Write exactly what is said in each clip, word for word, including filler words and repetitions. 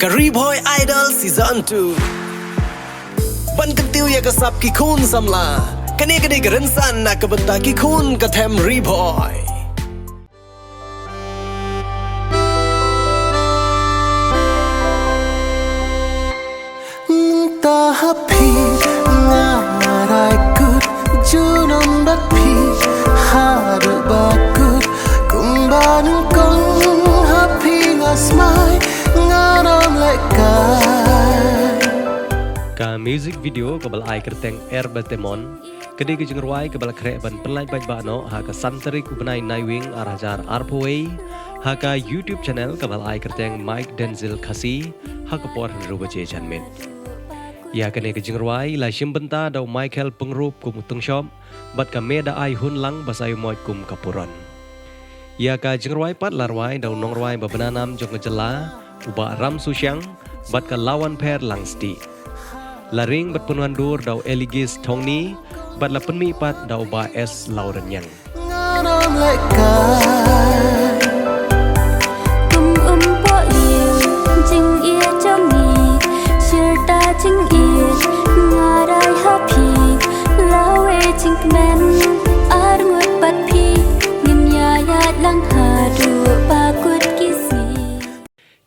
Ka Ri Bhoi Idol Season two. Ban kyntiew ïa ka sap ki khun samla. Kane ka dei ka rynsan na ka bynta ki khun ka them Ri Bhoi. Mynta ha phi nga rai kut, junom bad phi haduh ba kut. Kumba nyngkong ha phi nga smai, nga nym lehkai. Ka music video kaba la ai kyrteng Er Batemon ka dei ka jingrwai kaba la khreh ban pynlait paidbah noh ha ka san tarik u bnai Naiwieng ar hajar arphew wei ha ka YouTube channel kaba la ai kyrteng Mike Denzil Khasi ha ka por hynriew baje janmiet. Ïa kane ka jingrwai la shim bynta da u Michael Pyngrope kum u tyngshop bad ka Medaai Hunlang Basaiawmoit kum ka puron. Ïa ka jingrwai pat la rwai da u nongrwai ba bna nam jong ka jylla u Bah Ram Susiang bad ka Lawanpher Langstieh. La ring bad pynwandur da u Eligis Thongni bad la pynmih pat da u Bah S Lawrynñiang. Nga nym lehkai. Kum um pohliew jingïeit jong ngi, shirta jingïeit nga rai ha phi. Lawei jingkmen ar ngut bad phi, ngin ïaid lang haduh ba kut ki sngi.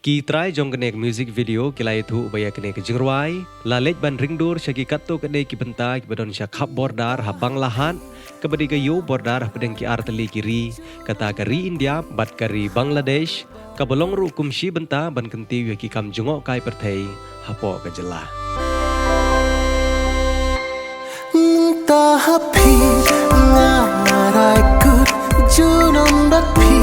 Ki trai jong kane ka music video ki la ïathuh ba ïa kane ka jingrwai la leit ban ringdur sha ki katto katne ki bynta kiba don sha khap border ha Banglahat, kaba dei ka ïew border hapdeng ki artylli ki ri, kata ka ri India bad ka ri Bangladesh, kaba long ruh kum shi bynta ban kyntiew ïa ki kam jngohkai pyrthei hapoh ka jylla. Mynta ha phi nga rai kut, junom bad phi